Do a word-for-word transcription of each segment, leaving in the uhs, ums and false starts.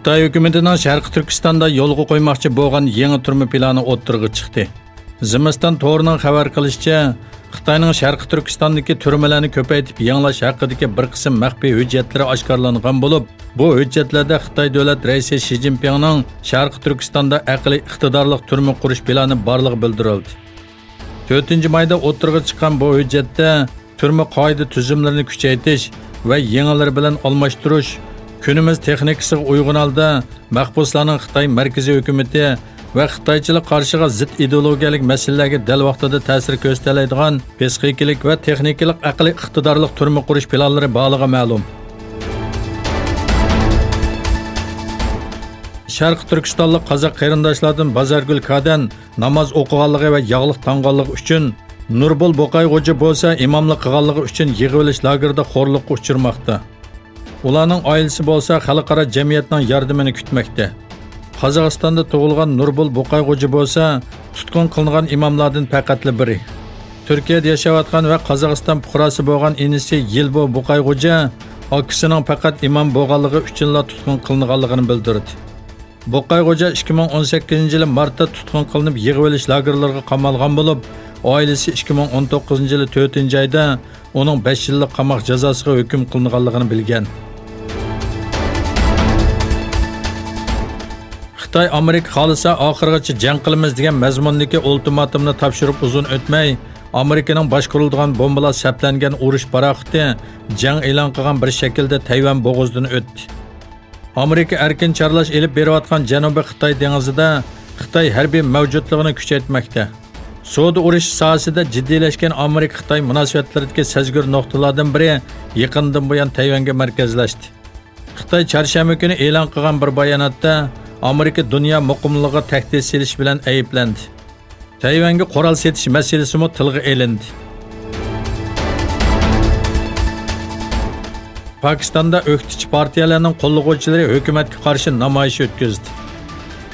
خىتاي ھۆكۈمىتىنىڭ شەرقىي تۈركىستاندا يولغا قويماقچى بولغان يېڭى تۈرمە پىلانى ئوتتۇرىغا چىقتى. زىمىستان تورىنىڭ خەۋەر قىلىشىچە، خىتاينىڭ شەرقىي تۈركىستاندىكى تۈرمىلەرنى كۆپەيتىپ يېڭىلاش ھەققىدىكى بىر قىسىم مەخپىي ھۆججەتلىرى ئاشكارىلانغان بولۇپ، بۇ ھۆججەتلەردە خىتاي دۆلەت رەئىسى شى جىنپىڭنىڭ شەرقىي تۈركىستاندا ئەقلىي ئىقتىدارلىق تۈرمە قۇرۇش پىلانى بارلىقى بىلدۈرۈلدى. تۆتىنچى مايدا ئوتتۇرىغا چىققان بۇ ھۆججەتتە تۈرمە قائىدە تۈزۈملىرىنى كۈچەيتىش ۋە يېڭىلىرى بىلەن ئالماشتۇرۇش، كۈنىمىز تېخنىكىسىغا ئۇيغۇن ھالدا مەھبۇسلارنىڭ خىتاي مەركىزىي ھۆكۈمىتى ۋە خىتايچىلىق قارىشىغا زىت ئىدېئولوگىيەلىك مەسىلىلەرگە دەل ۋاقتىدا تەسىر كۆرسىتەلەيدىغان پسىخىكىلىق ۋە تېخنىكىلىق ئەقلىي ئىقتىدارلىق تۈرمە قۇرۇش پىلانلىرى بارلىقى مەلۇم. شەرقىي تۈركىستانلىق قازاق قېرىنداشلاردىن بازارگۈل كادەن ناماز ئوقۇغانلىقى ۋە ياغلىق تاڭغانلىقى ئۈچۈن، نۇربول بوقاي غوجا بولسا ئىماملىق قىلغانلىقى ئۈچۈن يىغىۋېلىش لاگېرىدا خورلۇققا ئۇچرىماقتا. ئۇلارنىڭ ئائىلىسى بولسا خەلقئارا جەمئىيەتنىڭ ياردىمىنى كۈتمەكتە. قازاقىستاندا تۇغۇلغان نۇربول بوقاي غوجا بولسا تۇتقۇن قىلىنغان ئىماملاردىن پەقەتلا بىرى. تۈركىيەدە ياشاۋاتقان ۋە قازاقىستان پۇقراسى بولغان ئىنىسى يىلبو بوقاي غوجا ئاكىسىنىڭ پەقەت ئىمام بولغانلىقى ئۈچۈنلا تۇتقۇن قىلىنغانلىقىنى بىلدۈردى. بوقاي غوجا ئىككى مىڭ ئون سەككىزىنچى يىلى مارتتا تۇتقۇن قىلىنىپ يىغىۋېلىش لاگېرلىرىغا قامالغان بولۇپ، ئائىلىسى ئىككى مىڭ ئون توققۇزىنچى يىلى تۆتىنچى ئايدا ئۇنىڭ بەش يىللىق قاماق جازاسىغا ھۆكۈم قىلىنغانلىقىنى بىلگەن. خىتاي ئامېرىكا خالىسا ئاخىرغىچە جەڭ قىلىمىز دېگەن مەزمۇندىكى ئۇلتىماتومنى تاپشۇرۇپ ئۇزۇن ئۆتمەي، ئامېرىكىنىڭ باشقۇرۇلىدىغان بومبىلار سەپلەنگەن ئۇرۇش پاراخوتى جەڭ ئېلان قىلغان بىر شەكىلدە تەيۋەن بوغۇزىدىن ئۆتتى. ئامېرىكا ئەركىن چارلاش ئېلىپ بېرىۋاتقان جەنۇبىي خىتاي دېڭىزىدا خىتاي ھەربىي مەۋجۇتلۇقىنى كۈچەيتمەكتە. سودا ئۇرۇشى ساھەسىدە جىددىيلەشكەن ئامېرىكا-خىتاي مۇناسىۋەتلىرىدىكى سەزگۈر نۇقتىلاردىن بىرى يېقىندىن بۇيان تەيۋەنگە مەركەزلەشتى. خىتاي چارشەنبە كۈنى ئېلان قىلغان بىر باياناتتا، ئامېرىكا دۇنيا مۇقىملىقىغا تەھدىت سېلىش بىلەن ئەيىبلەندى. تەيۋەنگە قورال سېتىش مەسىلىسىمۇ تىلغا ئېلىندى. پاكىستاندا ئۆكتىچى پارتىيەلەرنىڭ قوللىغۇچىلىرى ھۆكۈمەتكە قارشى نامايىش ئۆتكۈزدى.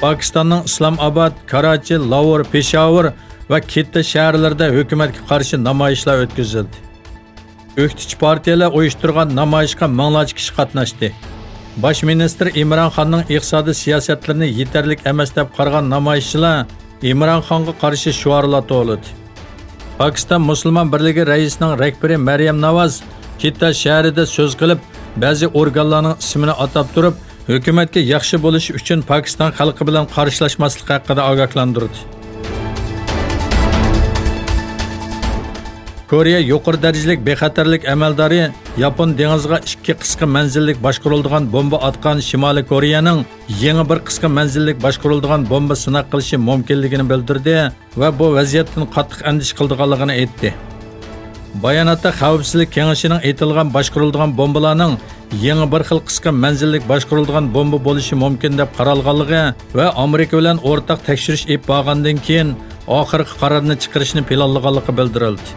پاكىستاننىڭ ئىسلام ئاباد، كاراچى، لاھور، پېشاۋۇر ۋە كىتتا شەھەرلىرىدە ھۆكۈمەتكە قارشى نامايىشلار ئۆتكۈزۈلدى. ئۆكتىچى پارتىيەلەر ئۇيۇشتۇرغان نامايىشقا مىڭلارچە كىشى قاتناشتى. باش مىنىستىر ئىمران خاننىڭ ئىقتىسادىي سىياسەتلىرىنى يېتەرلىك ئەمەس دەپ قارىغان نامايىشچىلار ئىمران خانغا قارشى شوئارلار توۋلىدى. پاكىستان مۇسۇلمان بىرلىكى رەئىسىنىڭ رەھبىرى مەريەم ناۋاز كىتا شەھىرىدە سۆز قىلىپ، بەزى ئورگانلارنىڭ ئىسمىنى ئاتاپ تۇرۇپ، ھۆكۈمەتكە ياخشى بولۇشى ئۈچۈن پاكىستان خەلقى بىلەن قارشىلاشماسلىق ھەققىدە ئاگاھلاندۇردى. كورېيە يۇقىرى دەرىجىلىك بىخەتەرلىك ئەمەلدارى ياپون دېڭىزىغا ئىككى قىسقا مەنزىللىك باشقۇرۇلىدىغان بومبا ئاتقان شىمالىي كورېيەنىڭ يېڭى بىر قىسقا مەنزىللىك باشقۇرۇلىدىغان بومبا سىناق قىلىشى مۇمكىنلىكىنى بىلدۈردى ۋە بۇ ۋەزىيەتتىن قاتتىق ئەندىشە قىلىدىغانلىقىنى ئېيتتى. باياناتتا خەۋپسىزلىك كېڭىشىنىڭ ئېيتىلغان باشقۇرۇلىدىغان بومبىلارنىڭ يېڭى بىر خىل قىسقا مەنزىللىك باشقۇرۇلىدىغان بومبا بولۇشى مۇمكىن دەپ قارالغانلىقى ۋە ئامېرىكا بىلەن ئورتاق تەكشۈرۈش ئېلىپ بارغاندىن كېيىن ئاخىرقى قارارنى چىقىرىشنى پىلانلىغانلىقى بىلدۈرۈلدى.